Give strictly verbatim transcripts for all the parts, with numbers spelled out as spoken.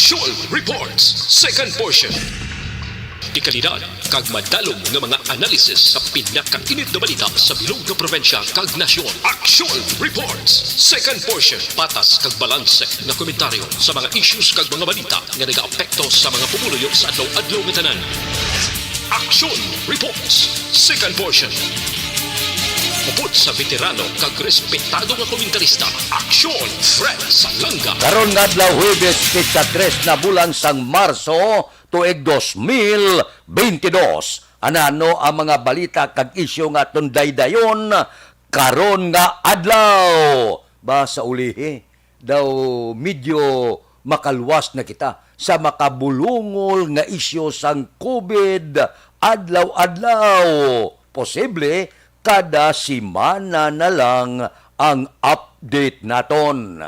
Aksyon Reports, second portion. Dekalidad kag madalom nga mga analysis sa pinakainit nga balita sa bilog nga probinsya kag nasyon. Aksyon Reports, second portion. Patas kag balanse nga komentaryo sa mga issues kag mga balita nga nagaapekto sa mga pumuluyo sa adlaw-adlaw nga tanan. Aksyon Reports, second portion. Upod sa veterano kag respetado nga komentarista, Aksyon Fred Salanga. Karon nga adlaw, Huwebes, petsa tres na bulan sang Marso, tuig dos mil bentidós. Anano ang mga balita kag isyu nga aton daydayon karon nga adlaw? Ba, sa ulihi, daw medyo makaluwas na kita sa makabulungol nga isyu sang COVID adlaw-adlaw. Posible kada semana na lang ang update naton.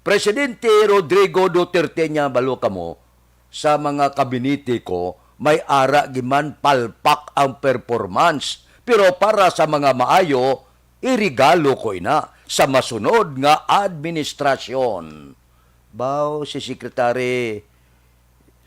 Presidente Rodrigo Duterte, niya balo kamo, sa mga kabinete ko, may ara giman palpak ang performance. Pero para sa mga maayo, iregalo ko ina sa masunod nga administrasyon. Baw si Secretary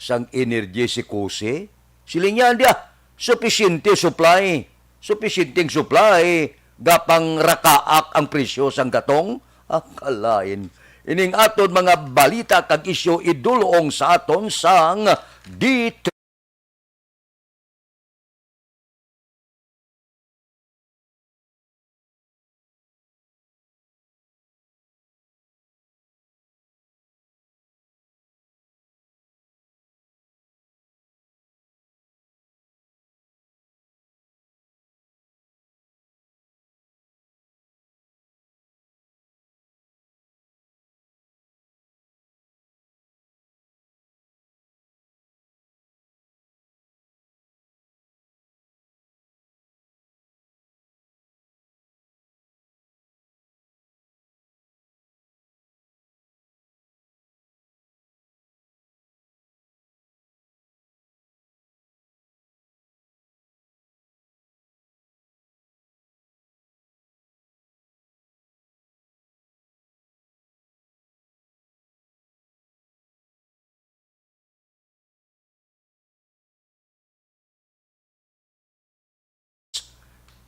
sang Energy si Kuse, siling niya, "Andia, supisyente supply. Supisyenteng supply, gapangrakaak ang presyo sang gatong." Ah, kalain. Ining aton mga balita kag isyu idulong sa aton sang D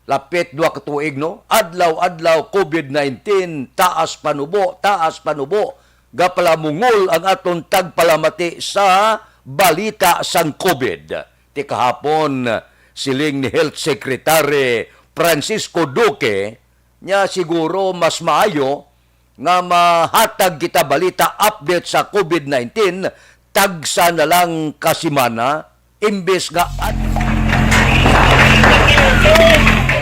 Lapit duha ka tuig, no? Adlaw-adlaw, COVID nineteen, taas panubo, taas panubo. Gapalamungol ang aton tagpalamati sa balita sang COVID. Ti kahapon, siling ni Health Secretary Francisco Duque, niya siguro mas maayo nga mahatag kita balita, update sa COVID nineteen, tagsa na lang ka semana, imbes nga ad-,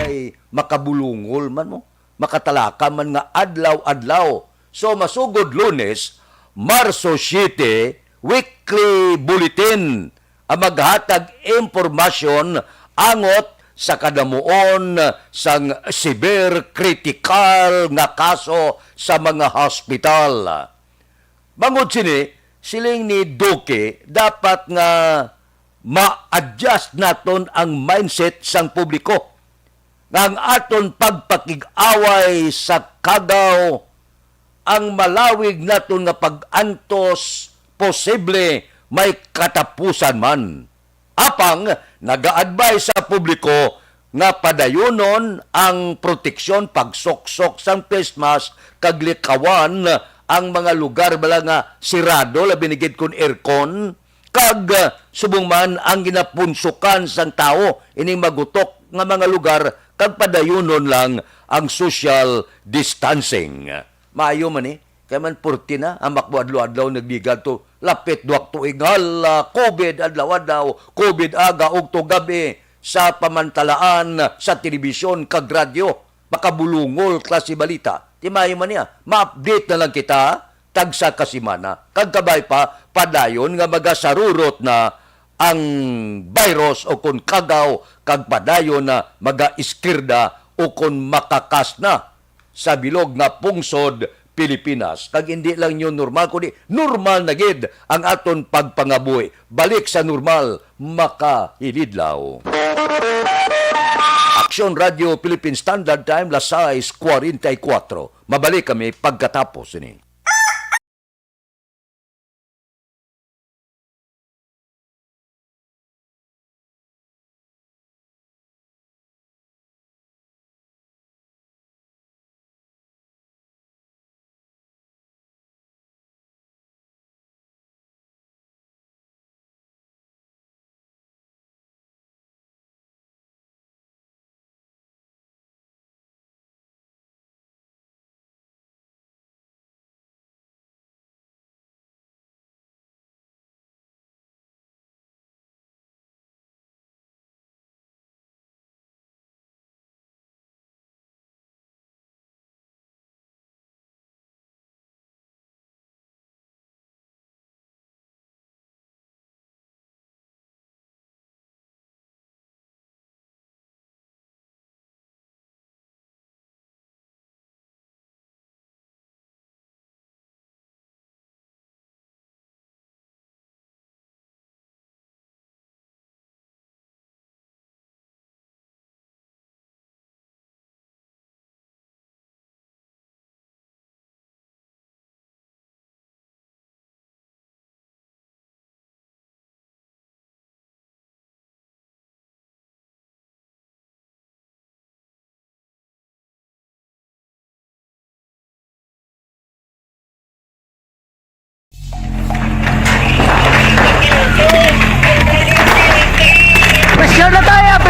ay, makabulungol man mo, makatalaka man nga adlaw-adlaw. So, masugod Lunes, Marso siyete, weekly bulletin ang maghatag impormasyon angot sa kadamuon sang severe critical nga kaso sa mga hospital. Bangod sini, siling ni Duque, dapat nga ma-adjust naton ang mindset sang publiko nga ang aton pagpakig-away sa Cagao, ang malawig naton nga pag-antos, posible may katapusan man. Apang, naga-advise sa publiko nga padayunon ang proteksyon, pagsuksok sang face mask kag likawan ang mga lugar bala nga sirado, labi na gid kon aircon, kag, ah, subong man ang ginapunsukan sang tawo ining magutok nga mga lugar, kag padayunon lang ang social distancing. Maayo man ni, kay man purti na ang makbo adlaw-adlaw nagligad to, lapit duha ka tuig, hala, COVID adlaw-adlaw, COVID aga ug to gabi sa pamantalaan sa telebisyon kag radyo. Makabulungol klase balita. Ti maayo man niya, ma-update na lang kita tagsa ka semana. Kag kabay pa, padayon nga magasarurot na ang virus o kon Cagao, kag padayon na magaiskirda o kon makakas na sa bilog nga pungsod Pilipinas. Kag hindi lang new normal, kundi normal na gid ang aton pagpangabuhi. Balik sa normal, makahilidlaw. Aksyon Radio Philippine Standard Time, las sais cuarenta y cuatro. Mabalik kami pagkatapos ini.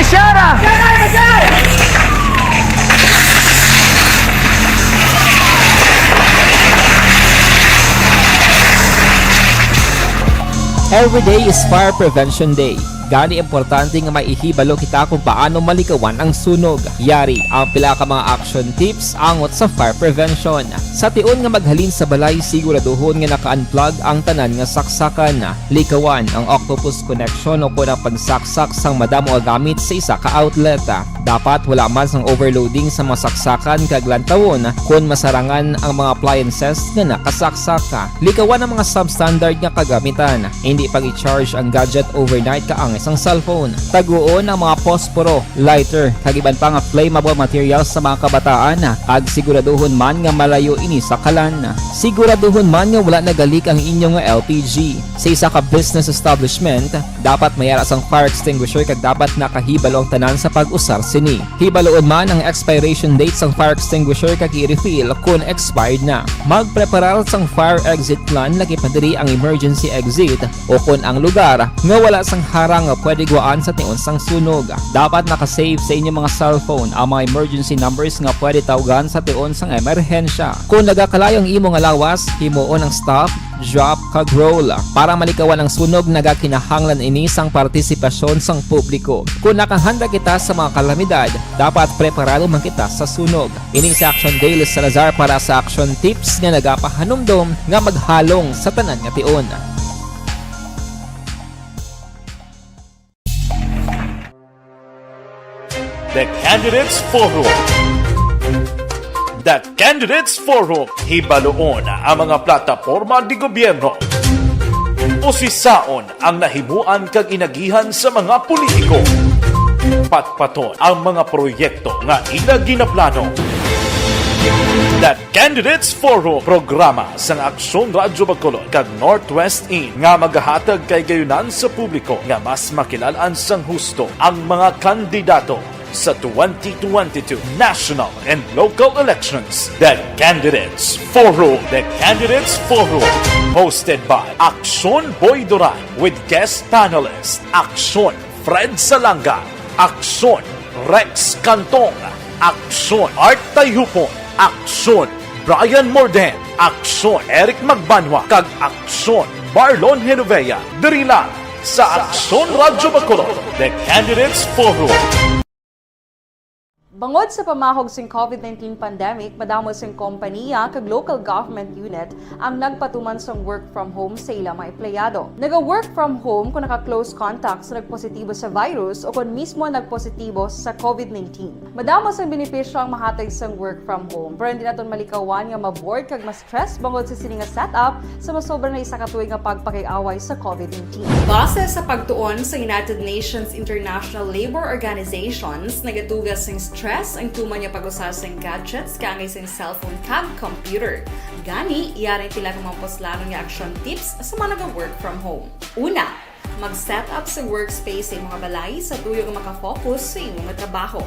Shara! Every day is Fire Prevention Day. Gani, importante nga maihibalo kita kung paano malikawan ang sunog. Yari ang pila ka mga action tips angot sa fire prevention. Sa tion nga maghalin sa balay, siguraduhon nga naka-unplug ang tanan nga saksakan. Likawan ang octopus connection o kon ang pagsaksak sang madamo nga gamit sa isa ka outlet. Dapat wala man sang overloading sa mga saksakan kag lantawon kon masarangan ang mga appliances nga nakasaksak. Likawan ang mga substandard nga kagamitan. Indi pag-i-charge ang gadget overnight kaangay sang cellphone. Taguon ang mga posporo, lighter, kag iban pa nga flammable materials sa mga kabataan, kag siguraduhon man nga malayo ini sa kalan. Siguraduhon man nga wala nagalik ang inyo nga L P G. Sa isa ka business establishment, dapat may ara sang fire extinguisher kag dapat nakahibalo ang tanan sa pag-usar sini. Hibaluon man ang expiration date sang fire extinguisher kag i-refill kon expired na. Magpreparar sang fire exit plan, lakip na diri ang emergency exit o kon ang lugar nga wala sang harang nga pwede gwaan sa tion sang sunog. Dapat naka-save sa inyo mga cellphone ang mga emergency numbers nga pwede tawgan sa tion sang emerhensya. Kon nagakalayo ang imo nga lawas, himuon ang stop, drop, kag roll. Para malikawan ang sunog, nagakinahanglan ini sang partisipasyon sang publiko. Kon nakahanda kita sa mga kalamidad, dapat preparado man kita sa sunog. Ini si Action Dale Salazar para sa Action Tips nga nagapahanumdom nga maghalong sa tanan nga tion. The Candidates Forum. The Candidates Forum. Hibaluon ang mga plataporma di gobyerno. Usisaon ang nahimuan kag inagihan sa mga politiko. Patpaton ang mga proyekto nga ila ginaplano. The Candidates Forum, programa sang Aksyon Radyo Bacolod kag Northwest In nga magahatag kay gayunan sa publiko nga mas makilal-an sang husto ang mga kandidato sa twenty twenty-two national and local elections. The Candidates Forum. The Candidates Forum, hosted by Aksyon Boy Duran with guest panelist Aksyon Fred Salanga, Aksyon Rex Cantong, Aksyon Art Tayhupon, Aksyon Brian Morden, Aksyon Eric Magbanwa, kag Aksyon Marlon Genovea. Diri lang sa Aksyon Radyo Bacolod, The Candidates Forum. Bangod sa pamahog sing COVID nineteen pandemic, madamo sing kompaniya kag local government unit ang nagpatuman sang work from home sa ila mga empleyado. Naga-work from home kon naka-close contact sa nagpositibo sa virus o kon mismo nagpositibo sa COVID nineteen. Madamo sang benepisyo ang mahatag sang work from home, pero hindi naton malikawan nga ma-bored kag ma-stress bangod sa sini nga setup sa masobra na isa ka tuig nga pagpakig-away sa COVID nineteen. Base sa pagtuon sa United Nations International Labour Organizations, nagatuga sing stress ang tuman nga pag-usa sing gadgets kaangay sing cellphone kag computer. Gani, yari ang pila ka mga puslanon nga action tips sa mga naga-work from home. Una, mag-set up sa workspace sa imo nga balay sa tuyo nga makafocus sa imo nga trabaho.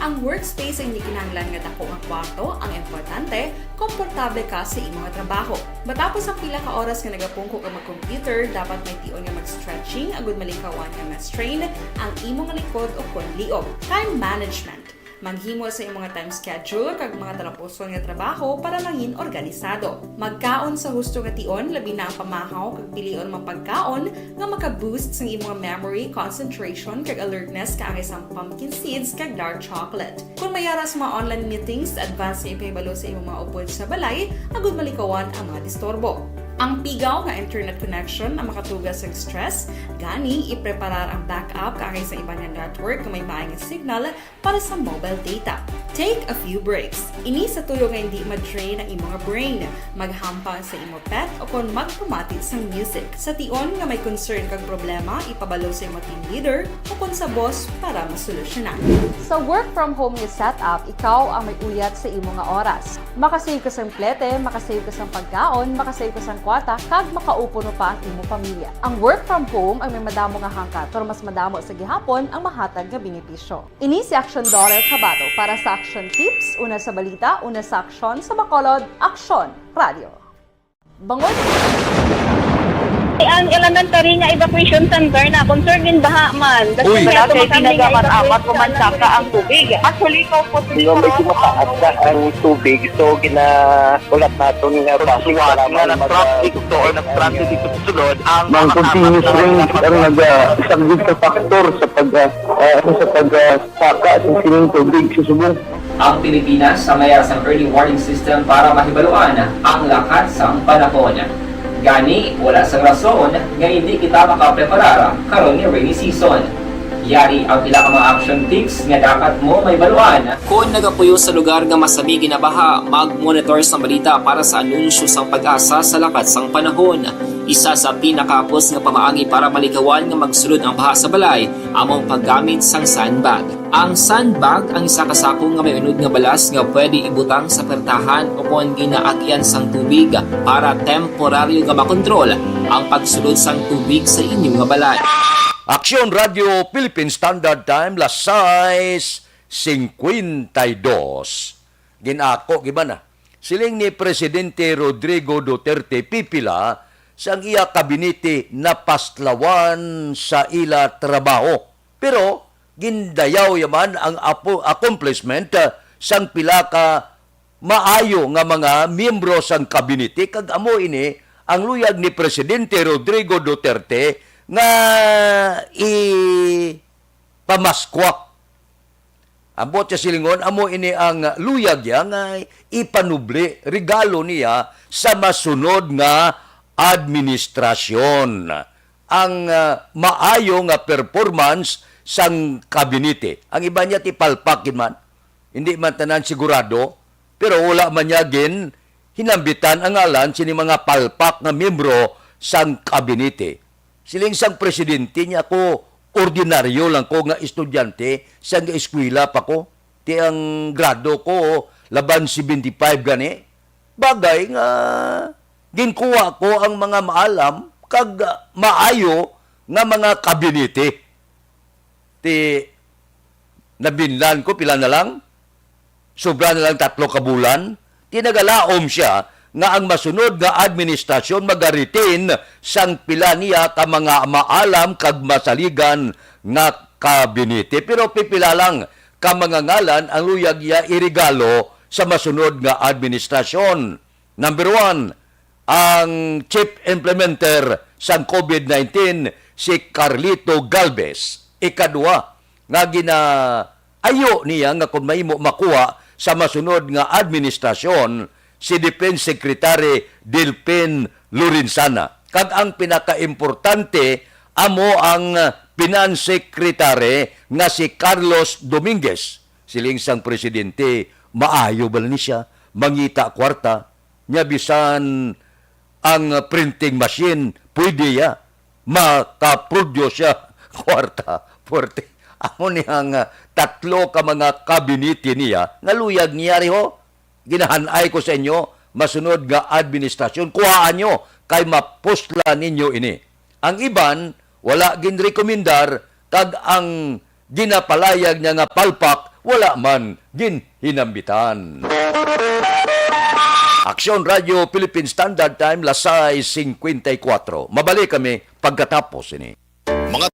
Ang workspace ang hindi kinahanglan nga dako nga kwarto, ang importante, komportable ka sa imo nga trabaho. Matapos ang pila ka oras nga nagapungko ka mag-computer, dapat may tion nga mag-stretching agud malikawan nga ma-strain ang imo nga likod o kon liog. Time management. Maghimo sa imo nga time schedule kag mga talapuson nga trabaho para mangin organisado. Magkaon sa husto nga tion, labi na ang pamahaw kag pilion man pagkaon nga maka-boost sang imo nga memory, concentration, kag alertness kaangay sang pumpkin seeds kag dark chocolate. Kon may ara sa mga online meetings, advance nga ipahibalo sa imo mga upod sa balay agud malikawan ang mga disturbo. Ang pigaw nga internet connection ang makatuga sang stress, gani ipreparar ang backup kaangay sa iban nga network nga may maay nga signal para sa mobile data. Take a few breaks. Ini sa tuyo nga hindi ma-drain ang imo nga brain. Maghampang sa imo pet o kon magpamati sang music. Sa tion nga may concern kag problema, ipabalo sa imo team leader o kon sa boss para masolusyonan. Sa work from home nga setup, ikaw ang may uyat sa imo nga oras. Makasave ka sang plete, makasave ka sang pagkaon, makasave ka sang kwarta, kag makaupo no pa ang imo pamilya. Ang work from home ang may madamo nga hangkat, pero mas madamo sa gihapon ang mahatag nga benepisyo. Ini si Action Daughter Cabato para sa Action Tips, una sa balita, una sa aksyon, sa Bacolod, Aksyon Radio. Bangod Ang elementary nga evacuation center na concern in baha man. That's Uy. Why Wala ato kay kami nga pinagamat-amat evacuation ko man saka ang tubig. Actually, ikaw po Di ba, medyo mataas na ang tubig, so ginahulat naton nga Pagsuwat nga nag-traffic to or nag-traffic ito sulod ang Ang mga continuous kapat na rain ang naga-, isang big factor sa pag, ah, ah, ano, sa pag, ah, saka sa sining tubig sa subong. Ang Pilipinas sa mayara sang early warning system para mahibaluan ang lakat sang panahon. Gani, wala sang rason nga hindi kita makapreparar karon nga rainy season. Yari ang pila ka mga action tips nga dapat mo mahibaluan. Kon nagapuyo sa lugar nga masami ginabaha, mag-monitor sang balita para sa anunsyo sang PAGASA sa lakat sang panahon. Isa sa pinakahapos nga pamaagi para malikawan nga magsulod ang baha sa balay amo ang paggamit sang sandbag. Ang sandbag ang isa ka sako nga may unod nga balas nga pwede ibutang sa pertahan o kon ginaagyan sang tubig para temporaryo nga makontrol ang pagsulod sang tubig sa inyo nga balay. Aksyon Radio Philippine Standard Time, las sais cincuenta y dos. Gin-ako gid man na. Siling ni Presidente Rodrigo Duterte, pipila sang iya kabinete napaslawan sa ila trabaho. Pero gindayaw ya man ang apo-, accomplishment, ah, sang pila ka maayo nga mga miyembro sang kabinete, kag amo ini ang luyag ni Presidente Rodrigo Duterte nga ipamaskwa. Ambot sa silingon, amo ini ang luyag niya nga ipanubli, regalo niya sa masunod nga administrasyon, ang, ah, maayo nga performance sang kabinete. Ang iban niya ti palpak gid man. Hindi man tanan sigurado, pero wala man niya gin hinambitan ang ngalan sini mga palpak nga miyembro sang kabinete. Siling sang presidente niya, "Ako, ordinaryo lang ko nga estudyante sang eskwela pa ko. Ti ang grado ko laban seventy-five gani. Bagay nga ginkuha ko ang mga maalam kag, ah, maayo nga mga kabinete." Ti nabinlan ko, pila na lang? Sobra na lang tatlo ka bulan. Ti nagalaom sia nga ang masunod nga administrasyon magaretain sang pila niya ka mga maalam kag masaligan nga kabinete. Pero pipila lang ka mga ngalan ang luyag niya iregalo sa masunod nga administrasyon. Number one, ang chief implementer sang COVID nineteen, si Carlito Galvez. Ikaduha, nga ginaayo niya nga kung mahimo makuha sa masunod nga administrasyon, si Defense Secretary Delfin Lorenzana. Kag ang pinakaimportante, amo ang Finance Secretary nga si Carlos Dominguez. Siling sang presidente, maayo bala ni sia mangita kwarta? Nya bisan ang printing machine, pwede ya makaproduce siya kwarta. Forte. Amo ni ang, ah, tatlo ka mga kabinete niya nga luyag niya riho. Ginahan-ay ko sa inyo, masunod nga administrasyon, kuhaan nyo kay mapusla ninyo ini. Ang iban, wala ginrekomendar, kag ang ginapalayag niya nga palpak, wala man ginhinambitan. Aksyon Radio Philippine Standard Time, las sais cincuenta y cuatro. Mabalik kami pagkatapos ini. Mga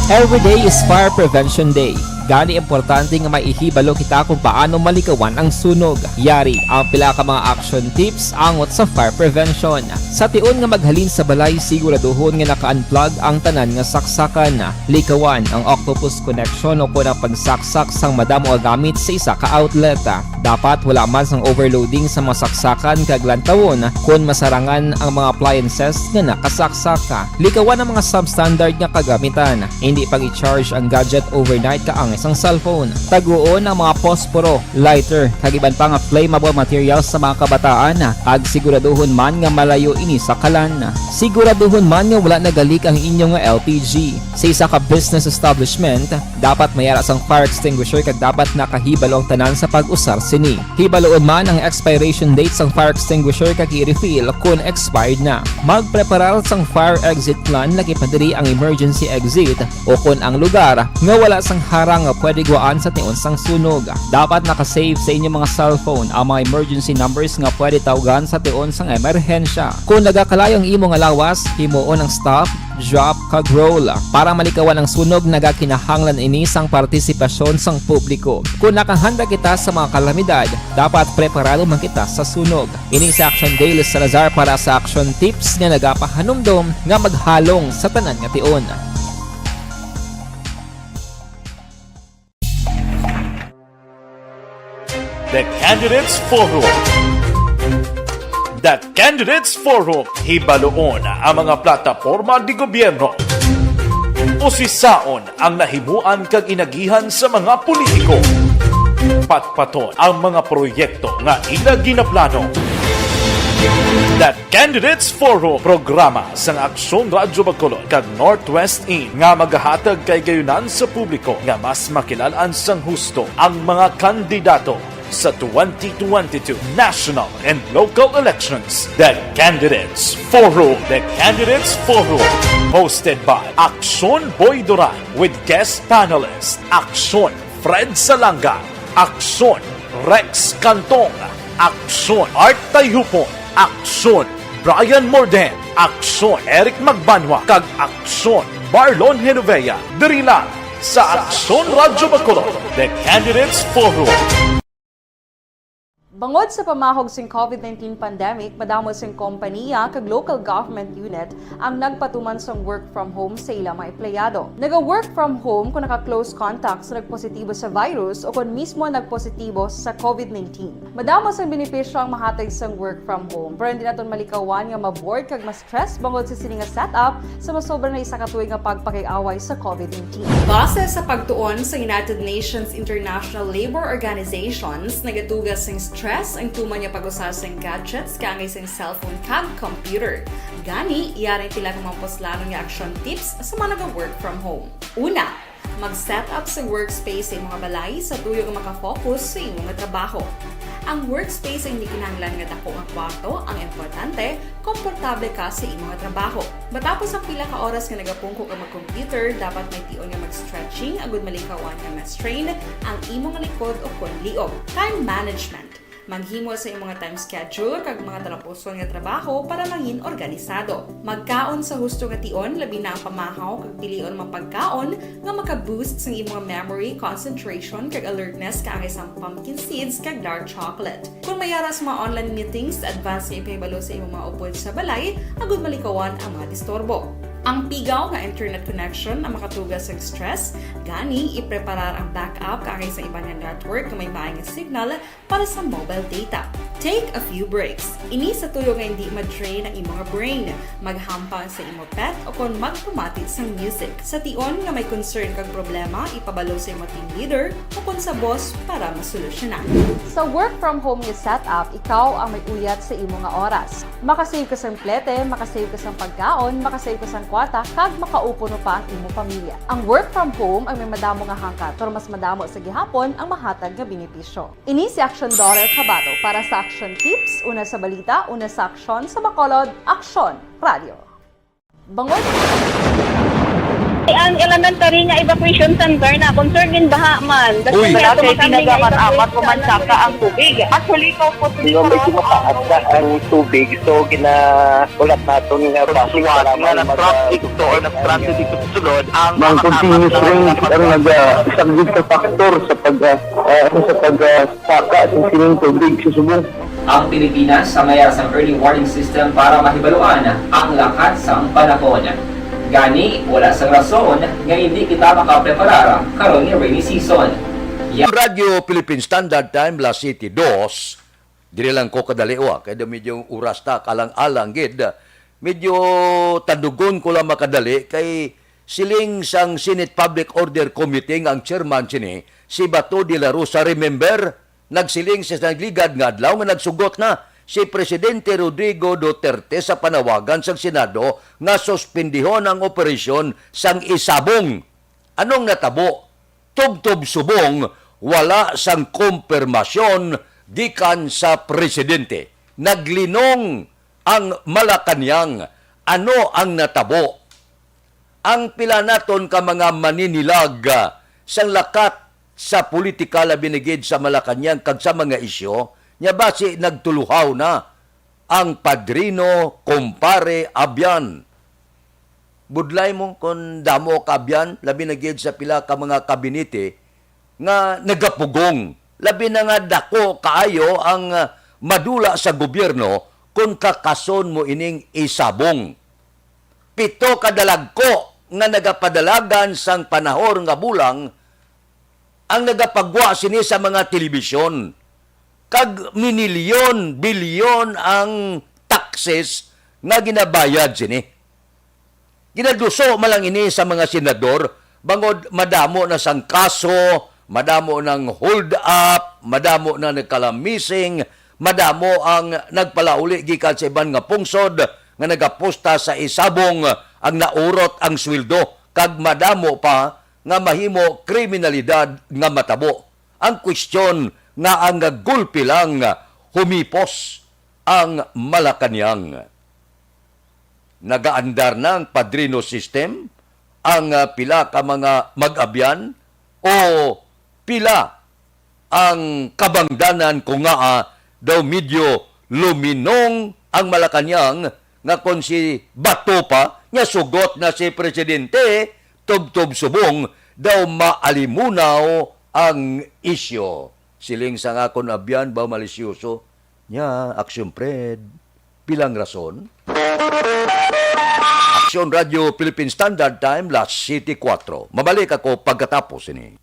Every day is Fire Prevention Day. Gani, importante nga maihibalo kita kung paano malikawan ang sunog. Yari ang pila ka mga action tips angot sa fire prevention. Sa tion nga maghalin sa balay, siguraduhon nga naka-unplug ang tanan nga saksakan. Likawan ang octopus connection o kon ang pagsaksak sang madamo nga gamit sa isa ka outlet. Dapat wala man sang overloading sa mga saksakan kag lantawon kon masarangan ang mga appliances nga nakasaksak. Likawan ang mga substandard nga kagamitan. Hindi pag-i-charge ang gadget overnight kaangay sang cellphone. Taguon ang mga posporo, lighter, kag iban pa nga flammable materials sa mga kabataan, kag siguraduhon man nga malayo ini sa kalan. Siguraduhon man nga wala nagalik ang inyo nga L P G. Sa isa ka business establishment, dapat may ara sang fire extinguisher kag dapat nakahibalo ang tanan sa pag-usar sini. Hibaloon man ang expiration date sang fire extinguisher kag i-refill kon expired na. Magpreparar sang fire exit plan, laki pa diri ang emergency exit o kon ang lugar nga wala sang harang nga pwede guwaan sa tion sang sunog. Dapat naka-save sa inyo mga cellphone ang mga emergency numbers nga pwede tawgan sa tion sang emerhensya. Kon nagakalayo ang imo nga lawas, himuon ang stop, drop, kag roll. Para malikawan ang sunog, nagakinahanglan ini sang partisipasyon sang publiko. Kon nakahanda kita sa mga kalamidad, dapat preparado man kita sa sunog. Ini si Action Dale Salazar para sa Action Tips nga nagapahanumdom nga maghalong sa tanan nga tion. The Candidates Forum. The Candidates Forum. Hibaloon ang mga plataporma di gobyerno. Usisaon ang nahimuan kag inagihan sa mga politiko. Patpaton ang mga proyekto nga ila ginaplano. The Candidates Forum, programa sang Aksyon Radyo Bacolod kag Northwest In nga magahatag kay gayunan sa publiko nga mas makilal-an sang husto ang mga kandidato sa twenty twenty-two national and local elections. The Candidates Forum. The Candidates Forum, hosted by Aksyon Boy Duran with guest panelist Aksyon Fred Salanga, Aksyon Rex Cantong, Aksyon Art Tayhupon, Aksyon Brian Morden, Aksyon Eric Magbanwa, kag Aksyon Marlon Genovea, diri lang sa Aksyon Radyo Bacolod, The Candidates Forum. Bangod sa pamahog sing covid nineteen pandemic, madamo sing kompanya kag local government unit ang nagpatuman sang work from home sa ila mga empleyado. Naga-work from home kung naka-close contact sa nagpositibo sa virus o kon mismo nagpositibo sa covid nineteen. Madamo sang benepisyo ang mahatag sang work from home, pero hindi naton malikawan nga ma-bored kag ma-stress bangod sa sini nga setup sa masobra na isa ka tuig nga pagpakig-away sa covid nineteen. Base sa pagtuon sa United Nations International Labor Organizations, nagatuga sing stress ang tuman nga pag-usar sing gadgets kaangay sing cellphone kag computer. Gani, yari ang pila ka mga puslanon nga action tips sa mga naga-work from home. Una, mag-set up sa workspace sa imo nga balay sa tuyo nga makafocus sa imo nga trabaho. Ang workspace ay hindi kinahanglan nga dako nga kwarto, ang importante, komportable ka sa imo nga trabaho. Matapos ang pila ka oras nga nagapungko ka mag-computer, dapat may tion nga mag-stretching agud malikawan nga ma-strain ang imo nga likod o kon liog. Time management. Maghimo sa imo nga time schedule kag mga talapuson nga trabaho para mangin organisado. Magkaon sa husto nga tion, labi na ang pamahaw kag pilion ang mga pagkaon nga maka-boost sang imo nga memory, concentration, kag alertness kaangay sang pumpkin seeds kag dark chocolate. Kon may ara sa mga online meetings, advance nga ipahibalo sa imo mga upod sa balay agud malikawan ang mga disturbo. Ang pigaw nga internet connection ang makatuga sa stress, gani ipreparar ang backup kaangay sa iban nga network nga may maay nga signal para sa mobile data. Take a few breaks. Ini sa tuyo nga hindi ma-drain ang imo nga brain. Maghampang sa imo pet o kon magpamati sang music. Sa tion nga may concern kag problema, ipabalo sa imo team leader o kon sa boss para masolusyonan. Sa work from home nga setup, ikaw ang may uyat sa imo nga oras. Makasave ka sang plete, makasave ka sang pagkaon, makasave ka sang kwarta, kag makaupo pa ang imo pamilya. Ang work from home ang may madamo nga hangkat, pero mas madamo sa gihapon ang mahatag nga benepisyo. Ini si Action Daughter Kabato para sa Action Tips, una sa balita, una sa aksyon, sa Bacolod, Aksyon Radio. Bangod Ang elementary nga evacuation center na, concern din baha man. That's Uy. Why Wala ato kay kami nga ginagaman-amat evacuation mo man saka ang tubig. Actually, ikaw po, Di ba, medyo mataas na ang tubig, so ginahulat naton nga basi Pagsuwat kailangan nga mag-, nag-traffic to or nag-transit dito sa sulod, ang Ang mga continuous kasama rain na ang naga-, isa gid ka factor sa pag, ah, ah, sa pag, ah, saka sa sining tubig sa subong. Ang Pilipinas sa may ara sang early warning system para mahibaluan ang lakat sang panahon. Gani, wala sang rason nga hindi kita makapreparar karon nga rainy season. Ya- Radyo Philippine Standard Time, alas siyete dos. Diri lang ko kadali, wa, kay daw medyo oras ta, kalang-alang gid. Medyo tandugon ko lang makadali, kay siling sang Senate Public Order Committee nga ang chairman sini, si Bato de la Rosa. Remember, nagsiling siya sa nagligad nga adlaw nga nagsugot na si Presidente Rodrigo Duterte sa panawagan sang Senado nga suspendihon ang operasyon sang Isabong. Anong natabo? Tubtob subong, wala sang kumpirmasyon gikan sa presidente. Naglinong ang Malacañang. Ano ang natabo? Ang pila naton ka mga maninilag, ah, sang lakat sa politika, labi na gid sa Malacañang kag sa mga isyu, nya basi nagtuluhaw na ang padrino, kumpare Abian. Budlay mo kon damo ka Abian, labi na gid sa pila ka mga kabinete nga nagapugong. Labi na nga dako kaayo ang, ah, madula sa gobyerno kon kakason mo ining Isabong. Pito ka dalagko nga nagapadalagan sang panahor nga bulang ang nagapagwa sini sa mga telebisyon, kag minilyon-bilyon ang taxes nga ginabayad sini. Ginaduso man lang ini sa mga senador, bangod madamo na sang kaso, madamo nang hold up, madamo na nagkalamising, madamo ang nagpalauli gikan sa iban nga pungsod nga nagaposta sa Isabong ang naurot ang sweldo, kag madamo pa nga mahimo kriminalidad nga matabo. Ang kwestiyon nga ang gulpi lang humipos ang Malacañang. Nagaandar na ang padrino system, ang, ah, pila ka mga mag-abyan o pila ang kabangdanan kung ngaa daw medyo luminong ang Malacañang, nga kon si Bato pa, nya sugot na si Presidente, tubtob subong daw maalimunaw ang isyu. Siling sang akon abyan ba malisyoso? Nya, Aksyon Fred, pilang rason? Aksyon Radio Philippine Standard Time, alas siyete kuwatro. Mabalik ako pagkatapos ini.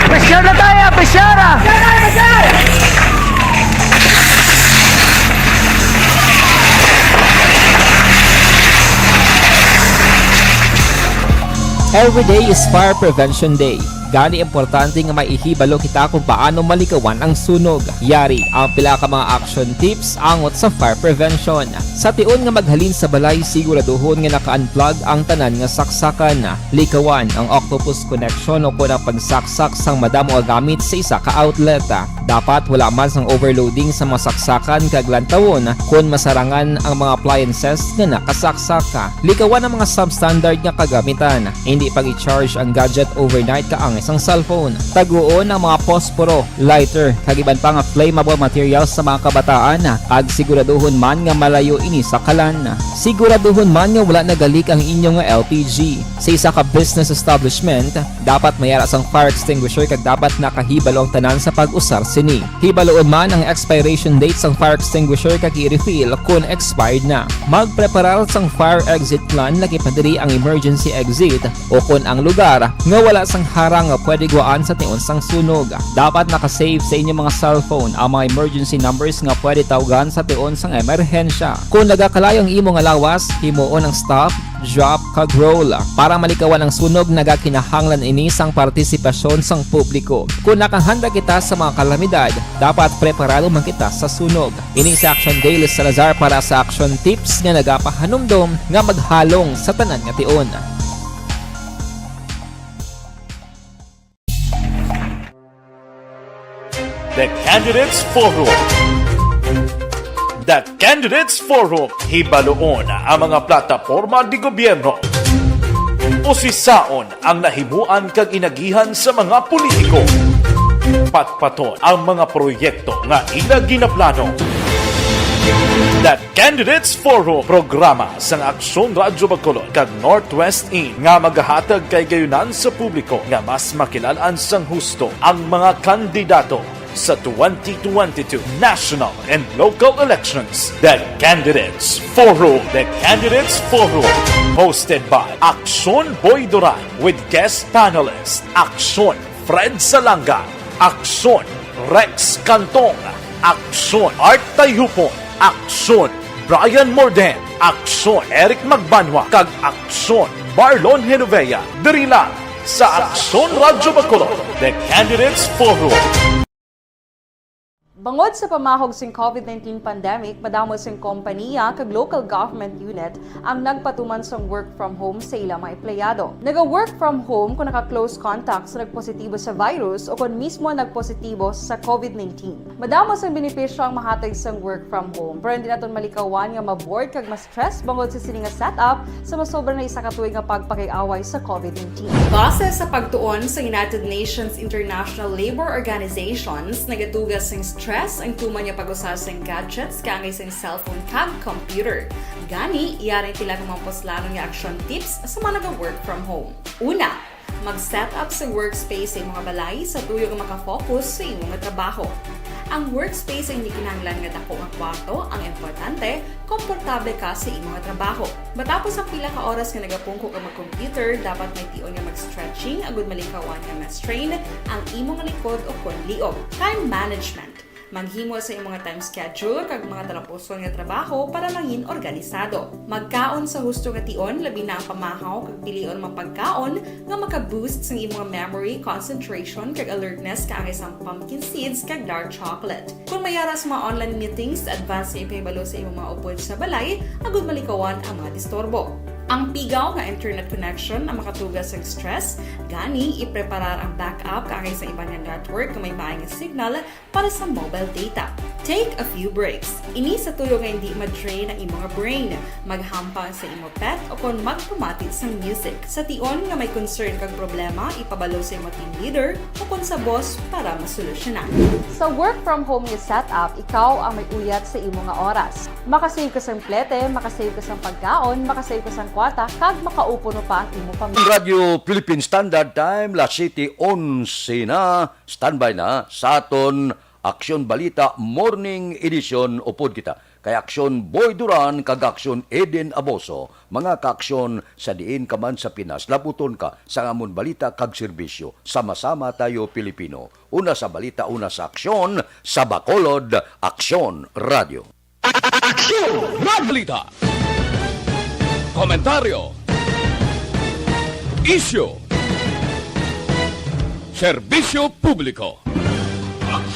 Pressure na tayo, pressure! Every day is Fire Prevention Day. Gani, importante nga maihibalo kita kung paano malikawan ang sunog. Yari ang pila ka mga action tips angot sa fire prevention. Sa tion nga maghalin sa balay, siguraduhon nga naka-unplug ang tanan nga saksakan. Likawan ang octopus connection o kon ang pagsaksak sang madamo nga gamit sa isa ka outlet. Dapat wala man sang overloading sa mga saksakan kag lantawon kon masarangan ang mga appliances nga nakasaksak. Likawan ang mga substandard nga kagamitan. Hindi pag-i-charge ang gadget overnight kaangay sang cellphone. Taguon ang mga posporo, lighter, kag iban pa nga flammable materials sa mga kabataan, kag siguraduhon man nga malayo ini sa kalan. Siguraduhon man nga wala nagalik ang inyo nga L P G. Sa isa ka business establishment, dapat may ara sang fire extinguisher kag dapat nakahibalo ang tanan sa pag-usar sini. Hibaluon man ang expiration date sang fire extinguisher kag i-refill kon expired na. Magpreparar sang fire exit plan, laki pa diri ang emergency exit o kon ang lugar nga wala sang harang nga pwede gwaan sa tion sang sunog. Dapat naka-save sa inyo mga cellphone ang mga emergency numbers nga pwede tawgan sa tion sang emerhensya. Kon nagakalayo ang imo nga lawas, himuon ang stop, drop, kag roll. Para malikawan ang sunog, nagakinahanglan ini sang partisipasyon sang publiko. Kon nakahanda kita sa mga kalamidad, dapat preparado man kita sa sunog. Ini si Action Dale Salazar para sa Action Tips nga nagapahanumdom nga maghalong sa tanan nga tion. The Candidates Forum. The Candidates Forum, hibaluon ang mga plataporma de gobyerno. Usisaon ang nahimuan kag inagihan sa mga politiko. Patpaton ang mga proyekto nga ila ginaplano. The Candidates Forum, programa sang Aksyon Radyo Bacolod kag Northwest In nga magahatag kay gayunan sa publiko nga mas makilal-an sang husto ang mga kandidato sa twenty twenty-two national and local elections. The Candidates Forum. The Candidates Forum, hosted by Aksyon Boy Duran with guest panelist Aksyon Fred Salanga, Aksyon Rex Cantong, Aksyon Art Tayhupon, Aksyon Brian Morden, Aksyon Eric Magbanwa, kag Aksyon Marlon Genovea. Diri lang sa Aksyon Radyo Bacolod, The Candidates Forum. Bangod sa pamahog sing covid nineteen pandemic, madamo sing kompaniya kag local government unit ang nagpatuman sang work from home sa ila mga empleyado. Naga-work from home kon naka-close contact sa nagpositibo sa virus o kon mismo nagpositibo sa covid nineteen. Madamo sang benepisyo ang mahatag sang work from home, pero hindi naton malikawan nga ma-bored kag ma-stress bangod sa sini nga setup sa masobra na isa ka tuig nga pagpakig-away sa covid nineteen. Base sa pagtuon sa United Nations International Labor Organizations, nagatuga sing stress ang tuman nga pag-usa sing gadgets kaangay sing cellphone kag computer. Gani, yari ang pila ka mga puslanon nga action tips sa mga naga-work from home. Una, mag-set up sa workspace sa imong balay sa tuyo nga maka-focus sa imo nga trabaho. Ang workspace ay hindi kinahanglan nga dako nga kwarto ang importante, komportable ka sa imo nga trabaho. Matapos ang pila ka oras nga nagapungko ka mag-computer, dapat may tion nga mag-stretching agud malikawan nga ma-strain ang imo nga likod o kon liog. Time management. Maghimo sa imo nga time schedule kag mga talapuson nga trabaho para mangin organisado. Magkaon sa husto nga tion, labi na ang pamahaw, kag pilion ang mga pagkaon nga maka-boost sang imo nga memory, concentration, kag alertness kaangay sang pumpkin seeds kag dark chocolate. Kon may ara sa mga online meetings, advance nga ipahibalo sa imo mga upod sa balay agud malikawan ang mga disturbo. Ang pigaw nga internet connection ang makatuga sang stress, gani ipreparar ang backup kaangay sa iban nga network nga may maay nga signal para sa mobile data. Take a few breaks. Ini sa tuyo nga hindi ma-drain ang imo nga brain. Maghampang sa imo pet o kon magpamati sang music. Sa tion nga may concern kag problema, ipabalo sa imo team leader o kon sa boss para masolusyonan. Sa work from home nga setup, ikaw ang may uyat sa imo nga oras. Makasave ka sang plete, makasave ka sang pagkaon, makasave ka sang kwarta, kag makaupod pa ang imo pamilya. Radyo Philippine Standard Time, las siyete onse na. Standby na sa aton Aksyon Balita Morning Edition. Upod kita kay Aksyon Boy Duran kag Aksyon Eden Aboso, mga kaaksyon sa diin ka man sa Pinas. Labuton ka sa amon balita kag serbisyo. Sama-sama tayo, Pilipino. Una sa balita, una sa aksyon, sa Bacolod, Aksyon Radio. Aksyon! Balita. Komentaryo. Isyu. Serbisyo Publiko.